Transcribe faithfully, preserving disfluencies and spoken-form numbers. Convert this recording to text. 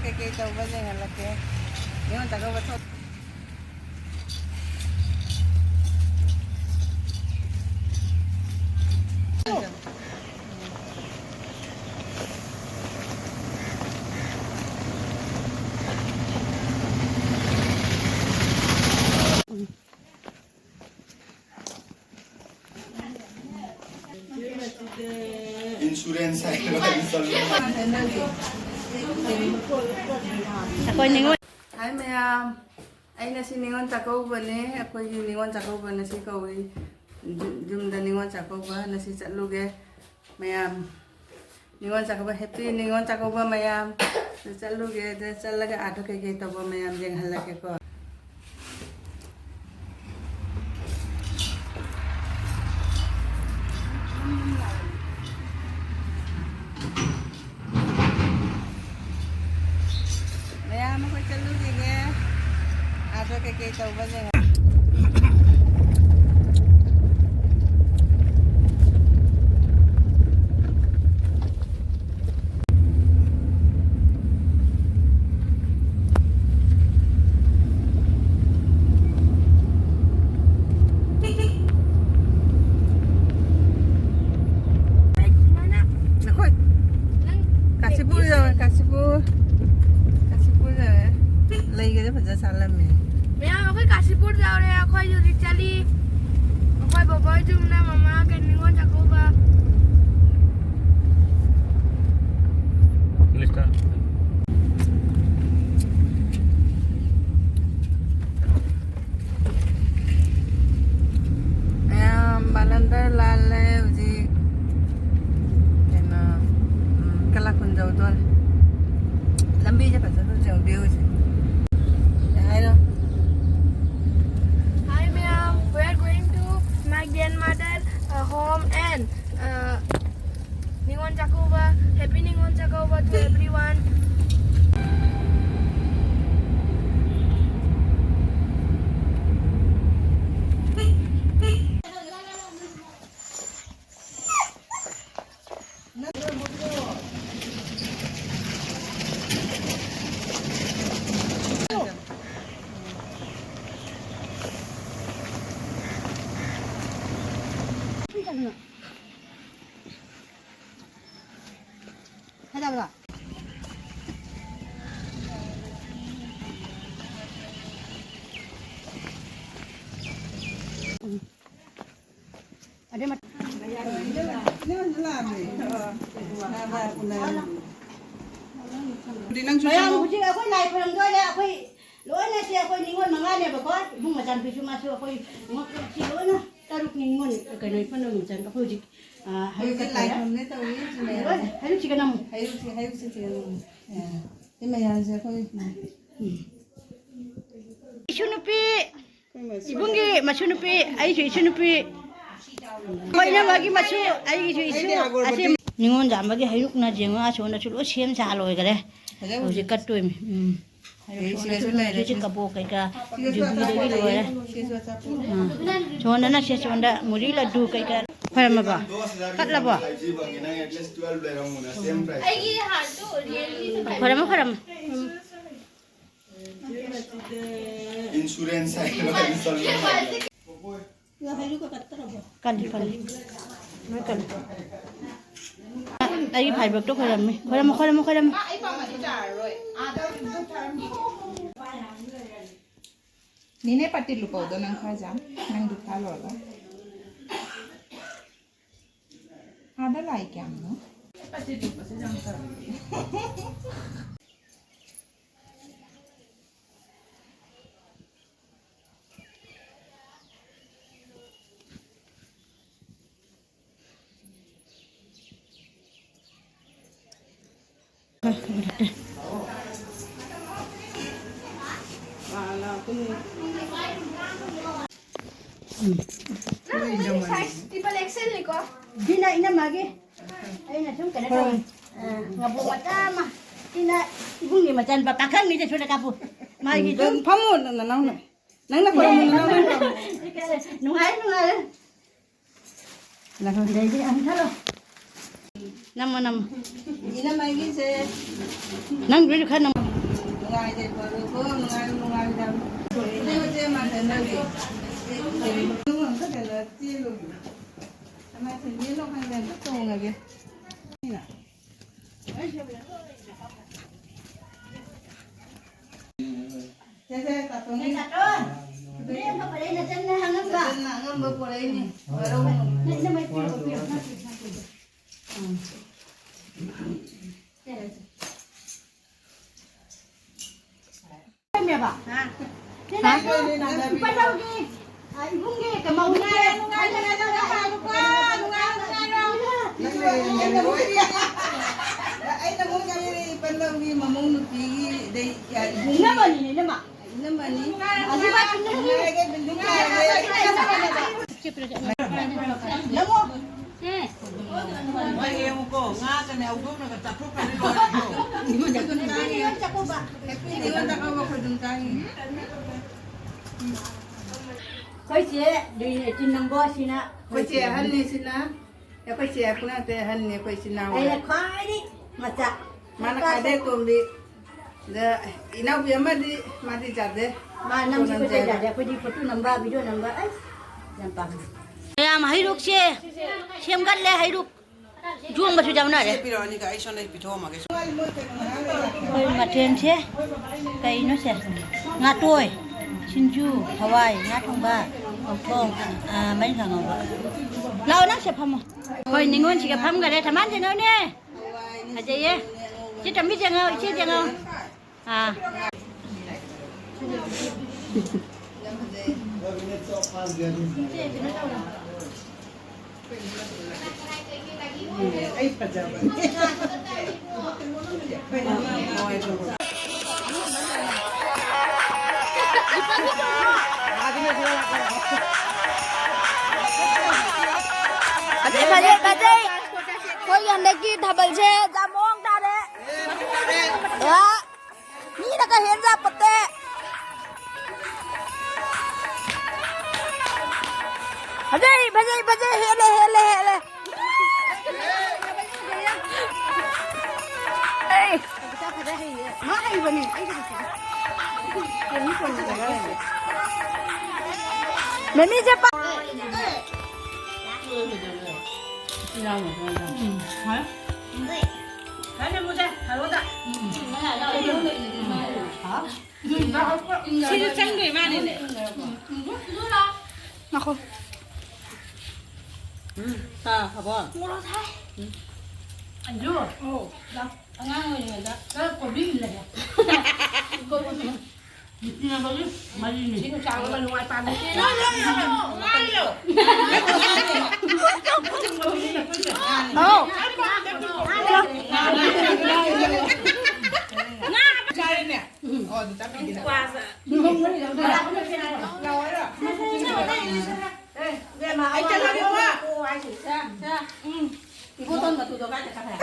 ꯀꯩꯀꯩ ꯇꯧꯕ ꯌꯦꯡꯍꯜꯂꯛꯀꯦ꯫ ꯅꯤꯉꯣꯜ ꯆꯥꯛꯀꯧꯕ ꯊꯣꯛ- Insurance ꯍꯥꯏꯕ ꯏꯟꯁꯨꯔꯦꯟꯁ꯫ ꯑꯩꯈꯣꯏ ꯅꯤꯉꯣꯜ꯫ ꯍꯥꯏ ꯃꯌꯥꯝ, ꯑꯩ ꯉꯁꯤ ꯅꯤꯉꯣꯜ ꯆꯥꯛꯀꯧꯕꯅꯦ꯫ ꯑꯩꯈꯣꯏꯒꯤ ꯅꯤꯉꯣꯜ ꯆꯥꯛꯀꯧꯕ ꯉꯁꯤ ꯀꯧꯏ꯫ ꯌꯨꯝ-, ꯌꯨꯝꯗ ꯅꯤꯉꯣꯜ ꯆꯥꯛꯀꯧꯕ ꯉꯁꯤ ꯆꯠꯂꯨꯒꯦ꯫ ꯃꯌꯥꯝ ꯅꯤꯉꯣꯜ ꯆꯥꯛꯀꯧꯕ, ꯍꯦꯄꯤ ꯅꯤꯉꯣꯜ ꯆꯥꯛꯀꯧꯕ ꯃꯌꯥꯝ꯫ ꯆꯠꯂꯨꯒꯦ꯫ ꯑꯗ ꯆꯠꯂꯒ ꯑꯥꯗ ꯀꯩꯀꯩ ꯇꯧꯕ ꯃꯌꯥꯝ ꯌꯦꯡꯍꯜꯂꯛꯀꯦꯀꯣ꯫ ꯃꯌꯥꯝ ꯑꯩꯈꯣꯏ ꯆꯠꯂꯨꯈꯤꯒꯦ꯫ ꯑꯥꯗ ꯀꯩꯀꯩ ꯇꯧꯕ ꯌꯦꯡꯉ-, ꯅꯈꯣꯏ ꯀꯥꯁꯤꯄꯨꯔ ꯌꯧꯔꯦ, ꯀꯥꯁꯤꯄꯨꯔ꯫ ꯀꯥꯁꯤꯄꯨꯔ ꯌꯧꯔꯦ꯫ ꯂꯩꯒꯗꯤ ꯐꯖ ꯁꯥꯠꯂꯝꯃꯦ꯫ ꯃꯌꯥꯝ, ꯑꯩꯈꯣꯏ ꯀꯥꯁꯤꯄꯨꯔ ꯌꯧꯔꯦ꯫ ꯑꯩꯈꯣꯏ ꯍꯧꯖꯤꯛ ꯆꯠꯂꯤ꯫ ꯑꯩꯈꯣꯏ ꯕꯕꯥ ꯍꯣꯏ ꯌꯨꯝꯗ ꯃꯃꯥꯒ ꯅꯤꯉꯣꯜ ꯆꯥꯛꯀꯧꯕ꯫ ꯃꯌꯥꯝ ꯕꯥꯂꯟꯗꯔ ꯂꯥꯜꯂꯦ ꯍꯧꯖꯤꯛ꯫ ꯀꯩꯅꯣ, ꯎꯝ, ꯀꯂꯥ ꯈꯨꯟ ꯌꯧꯗꯣꯔꯦ꯫ ꯂꯝꯕꯤꯁꯦ ꯐꯖꯅ ꯌꯦꯡꯕꯤꯌꯨꯁꯦ꯫ ꯀꯩ ꯍꯥꯏꯅꯣ? Hi ꯃꯌꯥꯝ, we are going to my grandmother, uh, home and, uh, Ningol Chakkouba, happy Ningol Chakkouba to everyone. ꯐꯖꯕ꯭ꯔꯣ? ꯎꯝ꯫ ꯑꯗꯩ ꯃꯠ- ꯑꯗꯨꯗꯤ ꯅꯪꯁꯨ ꯃꯌꯥꯝ ꯆꯪꯉꯣ꯫ ꯍꯧꯖꯤꯛ ꯑꯩꯈꯣꯏ ꯂꯥꯏ ꯈꯣꯏꯔꯝꯗꯣꯏꯔꯦ꯫ ꯑꯩꯈꯣꯏ ꯂꯣꯏꯅ ꯁꯤ ꯑꯩꯈꯣꯏ ꯅꯤꯉꯣꯜ ꯃꯉꯥꯅꯦꯕꯀꯣ꯫ ꯏꯕꯨꯡ ꯃꯆꯥꯅꯨꯄꯤꯁꯨ ꯃꯥꯁꯨ ꯑꯩꯈꯣꯏ ꯁꯤ ꯂꯣꯏꯅ ꯇꯔꯨꯛꯅꯤ ꯅꯤꯉꯣꯜ ꯀꯩꯅꯣ ꯏꯄꯨꯅ ꯃꯆꯥꯅꯨꯄꯤ ꯑꯩꯈꯣꯏ ꯍꯧꯖꯤꯛ, ꯑ, ꯍꯩꯔꯨꯛ ꯍꯧꯖꯤꯛ ꯂꯥꯏ ꯀꯠꯇꯣꯔꯦ꯫ ꯈꯨꯔꯨꯝꯅꯦ ꯇꯧꯔꯤ, ꯁꯤ ꯃꯌꯥꯝꯁꯦ꯫ ꯂꯣꯏꯅ ꯍꯩꯔꯨꯛꯁꯤꯒ ꯅꯝꯃꯨ꯫ ꯍꯩꯔꯨꯛꯁꯤ, ꯍꯩꯔꯨꯛꯁꯤ ꯆꯤꯡꯉꯨ꯫ ꯑ, ꯁꯤ ꯃꯌꯥꯝꯁꯦ ꯑꯩꯈꯣꯏ, ꯎꯝ꯫ ꯏꯁꯨ ꯅꯨꯄꯤ, ꯏꯕꯨꯡꯒꯤ ꯃꯁꯨ ꯅꯨꯄꯤ, ꯑꯩꯁꯨ ꯏꯁꯨ ꯅꯨꯄꯤ꯫ ꯑꯩꯈꯣꯏ ꯏꯅꯝꯃꯒꯤ ꯃꯁꯨ, ꯑꯩꯒꯤꯁꯨ ꯏꯁꯨ꯫ ꯑꯩꯗꯤ ꯑꯒꯣꯔꯕꯇꯤ ꯑꯁꯤ ꯅꯤꯉꯣꯜ ꯆꯥꯝꯕꯒꯤ ꯍꯩꯔꯨꯛꯅ ꯌꯦꯡꯉꯣ, ꯑꯁꯣꯝꯗꯁꯨ ꯂꯣꯏ ꯁꯦꯝ ꯁꯥ ꯂꯣꯏꯈꯔꯦ꯫ ꯐꯖꯕ ꯍꯧꯖꯤꯛ ꯀꯠꯇꯣꯏꯅꯤ꯫ ꯎꯝ꯫ ꯑꯦ, ꯁꯤꯗꯁꯨ ꯂꯩꯔꯦ꯫ ꯁꯤ ꯀꯕꯣꯛ ꯀꯩꯀꯥ, ꯁꯤꯗꯁꯨ ꯑꯆꯥꯄꯣꯠ ꯌꯨꯕꯤꯗꯒꯤ ꯂꯩꯔꯦ꯫ ꯂꯣꯏꯔꯦ꯫ ꯁꯤꯗꯁꯨ ꯑꯆꯥꯄꯣꯠ꯫ ꯑꯥ꯫ ꯁꯣꯝꯗꯅ ꯁꯦ, ꯁꯣꯝꯗ ꯃꯨꯔꯤ ꯂꯗꯨ ꯀꯩꯀꯥ꯫ ꯈꯣꯏꯔꯝꯃꯕꯣ? ꯀꯠꯂꯕꯣ? ꯑꯩꯒꯤ heart ꯇꯨ realme ꯁꯨ ꯈꯣꯏꯔꯝꯃꯣ, ꯈꯣꯏꯔꯝꯃꯣ꯫ Insurance ꯍꯥꯏꯕ, installment ꯍꯥꯏꯕ꯫ ꯀꯜꯂꯤ, ꯀꯜꯂꯤ꯫ ꯂꯣꯏ ꯀꯜꯂꯤ꯫ ꯑꯩꯒꯤ ꯐꯥꯏꯕꯣꯛꯇꯣ ꯈꯣꯏꯔꯝꯃꯤ꯫ ꯈꯣꯏꯔꯝꯃꯣ, ꯈꯣꯏꯔꯝꯃꯣ, ꯈꯣꯏꯔꯝꯃꯣ꯫ ꯅꯦꯅꯦ ꯄꯥꯇꯤꯜ ꯂꯨꯄꯧꯗꯣ ꯅꯪ ꯈꯔ ꯆꯥ꯫ ꯅꯪ ꯗꯨꯛ ꯊꯥ ꯂꯣꯏꯔꯒ꯫ ꯑꯥꯗ ꯂꯥꯏ ꯀꯌꯥꯝꯅꯣ? ꯄꯥꯇꯤꯜ ꯂꯨꯄꯧꯁꯦ ꯌꯥꯝ ꯇꯜꯂꯤ꯫ ꯁꯤꯅ ꯏꯅꯝꯃꯒꯤ꯫ ꯑꯩꯅ ꯁꯨꯝ ꯀꯩꯅꯣ ꯇꯧꯋꯦ꯫ ꯑ, ꯉꯥꯕꯨ ꯃꯆꯥ ꯑꯃ꯫ ꯁꯤꯅ ꯏꯕꯨꯡꯒꯤ ꯃꯆꯥꯅꯨꯄꯥ ꯄꯥꯈꯪꯅꯤꯁꯦ, ꯁꯣꯝꯗ ꯀꯥꯞꯄꯨ꯫ ꯃꯥꯒꯤ ꯁꯨꯝ ꯐꯝꯃꯨ, ꯅꯅꯥꯎꯅ꯫ ꯅꯪꯅ ꯈꯣꯏꯔꯝꯃꯨ, ꯅꯅꯥꯎꯅ ꯈꯣꯏꯔꯝꯃꯨ꯫ ꯅꯨꯡꯉꯥꯏ, ꯅꯨꯡꯉꯥꯏ꯫ ꯅꯝꯃꯣ, ꯅꯝꯃꯣ꯫ ꯏꯅꯝꯃꯒꯤꯁꯦ꯫ ꯅꯪꯗꯨꯁꯨ ꯈꯔ ꯅꯝꯃꯣ꯫ ꯅꯨꯡꯉꯥꯏ ꯌꯥꯏꯐꯔꯣꯀꯣ, ꯅꯨꯡꯉꯥꯏ, ꯅꯨꯡꯉꯥꯏ ꯌꯥꯏꯐꯔꯣ꯫ ꯏꯆꯦ, ꯏꯆꯦ, ꯃꯥ ꯆꯠꯅꯕꯤ꯫ ꯅꯪ ꯑꯝꯇ ꯀꯩꯅꯣ ꯆꯦꯜꯂꯨ꯫ ꯃꯥꯏ ꯁꯦꯟꯗꯦꯜꯗꯣ ꯈꯪꯗꯦ, ꯑꯝꯇ ꯇꯣꯡꯉꯒꯦ꯫ ꯁꯦ, ꯁꯦ, ꯇꯥꯇꯣꯟꯒꯤ꯫ ꯅꯆꯟꯅ ꯑꯉꯝꯕ ꯄꯣꯔꯛꯏꯅꯤ꯫ ꯋꯥꯔꯧꯅꯨ꯫ ꯎꯝ꯫ ꯏꯕꯨꯡꯒꯤ ꯀꯃꯧꯅꯦ꯫ ꯑꯩꯅ ꯃꯣꯏ ꯄꯟꯗꯧꯒꯤ ꯃꯃꯧ ꯅꯨꯄꯤꯒꯤ ꯏꯕꯨꯡ ꯏꯅꯝꯃꯅꯤꯅꯦ, ꯏꯅꯝꯃ꯫ ꯏꯅꯝꯃꯅꯤ꯫ ꯑꯗꯨꯒ ꯅꯨꯡꯉꯥꯏꯔꯒꯦ, ꯕꯤꯜꯗꯤꯡ ꯁꯥꯔꯒꯦ꯫ ꯅꯪꯉꯣ꯫ ꯍꯣꯏ, ꯌꯦꯡꯉꯨꯀꯣ, ꯉꯥꯒꯅꯦ, ꯍꯧꯗꯣꯡꯅꯒ ꯆꯥꯊꯣꯛꯈ꯭ꯔꯗꯤ ꯂꯣꯏꯔꯦꯀꯣ꯫ ꯍꯦꯄꯤ ꯅꯤꯉꯣꯜ ꯆꯥꯛꯀꯧꯕ꯫ ꯍꯦꯄꯤ ꯅꯤꯉꯣꯜ ꯆꯥꯛꯀꯧꯕ ꯈꯨꯗꯣꯡ ꯆꯥꯔꯤ꯫ ꯑꯩꯈꯣꯏ ꯆꯦ ꯂꯨꯏꯅꯦ, ꯆꯤꯟ ꯅꯝꯕꯣ ꯁꯤꯅ꯫ ꯑꯩꯈꯣꯏ ꯆꯦ ꯑꯍꯟꯅꯤ ꯁꯤꯅ꯫ ꯑꯩꯈꯣꯏ ꯆꯦ ꯄꯨꯅꯥꯇꯩ ꯑꯍꯟꯅꯤ, ꯑꯩꯈꯣꯏ ꯏꯆꯤꯟ ꯏꯅꯥꯎ꯫ ꯑꯩꯅ ꯈ꯭ꯋꯥꯏꯗꯒꯤ ꯃꯆꯥ꯫ ꯃꯥꯅ ꯈ꯭ꯋꯥꯏꯗꯒꯤ ꯑꯇꯣꯝꯕꯤ꯫ ꯑꯗ ꯏꯅꯥꯎꯄꯤ ꯑꯃꯗꯤ ꯃꯥꯗꯤ ꯌꯥꯗꯦ꯫ ꯃꯥ ꯅꯝꯁꯨ ꯀꯣꯟꯅ ꯀꯣꯏꯆꯠ ꯌꯥꯗꯦ꯫ ꯌꯥꯗꯦ꯫ ꯑꯩꯈꯣꯏꯗꯤ ꯐꯣꯇꯣ ꯅꯝꯕ, ꯚꯤꯗꯤꯑꯣ ꯅꯝꯕ ꯑꯩꯁ ꯌꯥꯝ ꯄꯥꯝꯃꯦ꯫ ꯃꯌꯥꯝ ꯍꯩꯔꯨꯛꯁꯦ ꯁꯦꯝꯒꯠꯂꯦ, ꯍꯩꯔꯨꯛ ꯌꯣꯝꯕꯁꯨ ꯌꯥꯎꯅꯔꯦ꯫ ꯁꯤ ꯄꯤꯔꯛꯑꯣ, ꯑꯅꯤꯒ ꯑꯩ ꯁꯣꯝꯗ ꯄꯤꯊꯣꯛꯑꯝꯃꯒꯦ꯫ ꯑꯩꯈꯣꯏ ꯃꯊꯦꯜꯁꯦ ꯀꯩꯅꯣ ꯁꯦ? ꯉꯥꯇꯣꯏ, ꯁꯤꯡꯖꯨ, ꯍꯋꯥꯏ, ꯉꯥ ꯊꯣꯡꯕ, ꯎꯇꯣꯡ, ꯑ, ꯃꯔꯤꯟꯈꯥ ꯉꯧꯕ꯫ ꯂꯥꯛꯑꯣ, ꯅꯪ ꯁꯦ ꯐꯝꯃꯣ꯫ ꯑꯩꯈꯣꯏ ꯅꯤꯉꯣꯜꯁꯤꯒ ꯐꯝꯈꯔꯦ꯫ ꯊꯝꯃꯥꯟ ꯆꯦ ꯅꯪꯅꯦ꯫ ꯐꯖꯩꯌꯦ꯫ ꯏꯆꯦ ꯇꯝꯕꯤ ꯆꯦ ꯉꯥꯎ, ꯏꯆꯦ ꯆꯦ ꯉꯥꯎ꯫ ꯑꯥ꯫ ꯑꯩ ꯐꯖꯕꯅꯦ꯫ ꯐꯖꯩ, ꯐꯖꯩ, ꯐꯖꯩ꯫ ꯑꯩꯈꯣꯏꯒꯤ ꯍꯟꯗꯛꯀꯤ ꯊꯥꯕꯜꯁꯦ ꯌꯥꯝ ꯃꯑꯣꯡ ꯇꯥꯔꯦ꯫ ꯋꯥ, ꯃꯤꯅꯒ ꯍꯦꯟ ꯌꯥꯄꯣꯠꯇꯦ꯫ ꯐꯖꯩ, ꯐꯖꯩ, ꯐꯖꯩ, ꯍꯦꯜꯂꯦ, ꯍꯦꯜꯂꯦ, ꯍꯦꯜꯂꯦ꯫ ꯑꯩ꯫ ꯃꯥ ꯍꯩꯕꯅꯦ꯫ ꯃꯃꯤꯁꯦ ꯄꯥ- ꯎꯝ, ꯍꯥꯎ꯫ ꯎꯝ꯫ ꯁꯤꯁꯨ ꯆꯪꯗꯣꯏ ꯃꯥꯜꯂꯦꯅꯦ꯫ ꯉꯥꯏꯈꯣ꯫ ꯎꯝ, ꯇꯥ, ꯐꯕꯣ꯫ ꯃꯣꯔꯣꯛ ꯁꯥꯏ꯫ ꯎꯝ꯫ ꯑꯟꯖꯨ꯫ ꯑꯧ꯫ ꯑꯉꯥꯡ ꯑꯣꯏꯔꯤꯉꯩꯗ ꯀꯣꯕꯤ ꯂꯩ꯫ ꯀꯣꯕꯤ꯫ ꯅꯨꯡꯁꯤꯅꯕꯒꯤ ꯃꯔꯤꯅꯤ꯫ ꯁꯤ ꯅꯨꯡꯁꯥꯡꯕ ꯅꯨꯡꯉꯥꯏ ꯄꯥꯝꯃꯤ꯫ ꯍꯥꯎ꯫ ꯆꯥꯔꯦꯅꯦ꯫ ꯑꯣ, ꯑꯗꯨ ꯆꯥꯕꯤꯒꯦ꯫ ꯂꯥꯛꯑꯣ, ꯂꯥꯛꯑꯣ꯫ ꯑꯩ ꯆꯠꯂꯒꯦꯀꯣ꯫ ꯎꯝ꯫ ꯏꯕꯣꯇꯣꯟ ꯃꯇꯨꯗꯣ ꯀꯥꯏ ꯆꯠꯈ꯭ꯔꯦ?